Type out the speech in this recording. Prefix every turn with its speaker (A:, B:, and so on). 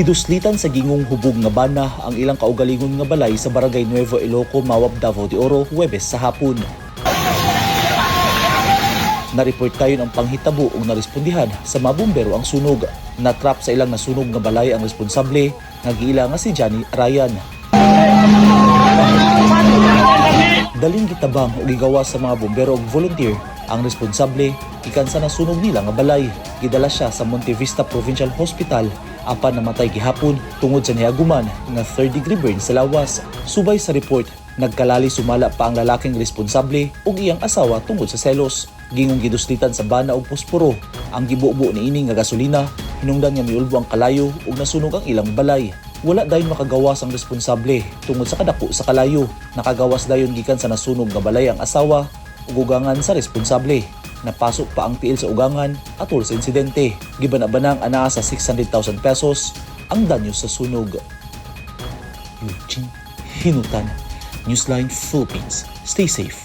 A: Giduslitan sa gingong hubog nga bana ang ilang kaugalingon nga balay sa Barangay Nuevo Iloco, Mawab, Davao de Oro, Huwebes sa hapon. Nareport dayon ang panghitabo ug narespondihan sa mga bumbero ang sunog. Natrap sa ilang nasunog nga balay ang responsable nga giila nga si Johnny Ryan. Daling gitabang ug gigawas sa mga bumbero ug volunteer ang responsable gikan sa nasunog nila nga balay. Gidala siya sa Monte Vista Provincial Hospital apan namatay gihapon tungod sa nihaguman nga third degree burn sa lawas. Subay sa report, nagkalali sumala pa ang lalaking responsable ug iyang asawa tungod sa selos. Gingong giduslitan sa bana og posporo ang gibubo niini nga gasolina, hinungdan nga miulbo ang kalayo ug nasunog ang ilang balay. Wala dayon makagawas ang responsable tungod sa kadako sa kalayo. Nakagawas dayon gikan sa nasunog nga balay ang asawa ug ugangan sa responsable. Napaso pa ang tiil sa ugangan atol sa insidente. Gibana-banang anaa sa 600,000 pesos ang danyo sa sunog. Eugene Hinutan, Newsline Philippines. Stay safe.